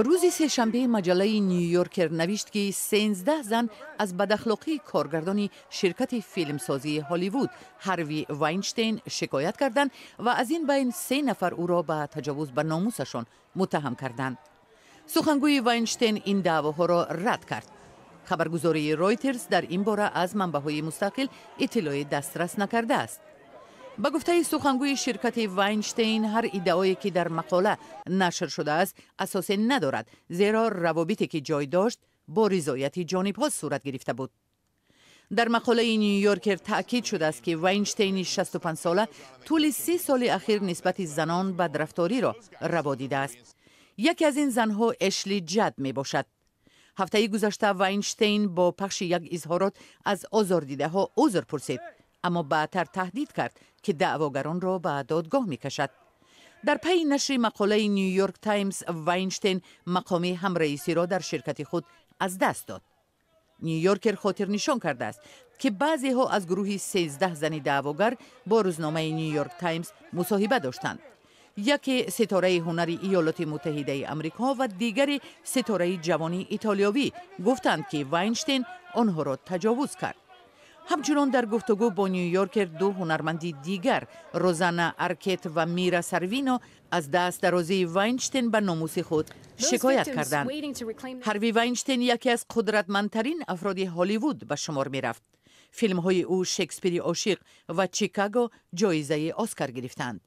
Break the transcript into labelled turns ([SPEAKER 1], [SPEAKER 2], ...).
[SPEAKER 1] Рӯзи сешанбе маҷаллаи «Нью-Йоркер» навишт, ки 13 зан аз бадахлоқии коргардони ширкати филмсозии Ҳолливуд Ҳарви Вайнштейн шикоят карданд ва аз ин байн се нафар ӯро ба таҷовуз ба номусашон муттаҳам карданд. Сухангӯи Вайнштейн ин даъвоҳоро рад кард. Хабаргузории Ройтерс дар ин бора аз манбаъҳои мустақил иттилои дастрас накардааст. Ба гуфтаи сухангӯи ширкати Вайнштейн, ҳар иддаое, ки дар мақола нашр шудааст, асосе надорад, зеро равобите, ки ҷой дошт, бо ризояти ҷонибҳо сурат гирифта буд. Дар мақолаи «Нью-Йоркер» таъкид шудааст, ки Вайнштейни 65сола тӯли 30 соли ахир нисбати занон бадрафториро раво дидааст. Яке аз ин занҳо Эшли Ҷад мебошад. Ҳафтаи гузашта Вайнштейн бо пахши як изҳорот аз озордидаҳо узр пурсид, аммо баъдтар таҳдид кард, ки даъвогаронро ба додгоҳ мекашад. Дар пайи нашри мақолаи «Нью-Йорк Таймс» Вайнштейн мақоми ҳамраисиро дар ширкати худ аз даст дод. «Нью-Йоркер» хотирнишон кардааст, ки баъзеҳо аз гурӯҳи 13 зани даъвогар бо рӯзномаи «Нью-Йорк Таймс» мусоҳиба доштанд. Яке ситораи ҳунари Иёлоти Муттаҳидаи Амрико ва дигаре ситораи ҷавони итолиёвӣ гуфтанд, ки Вайнштейн онҳоро таҷовуз кард. Ҳамчунон дар гуфтугӯ бо «Нью-Йоркер» ду ҳунарманди дигар, Розана Аркет ва Мира Сарвино, аз дастдарозии Вайнштейн ба номуси худ шикоят карданд. Ҳарви Вайнштейн яке аз қудратмандтарин афроди Ҳолливуд ба шумор мерафт. Филмҳои ӯ «Шекспири ошиқ» ва «Чикаго» ҷоизаи Оскар гирифтанд.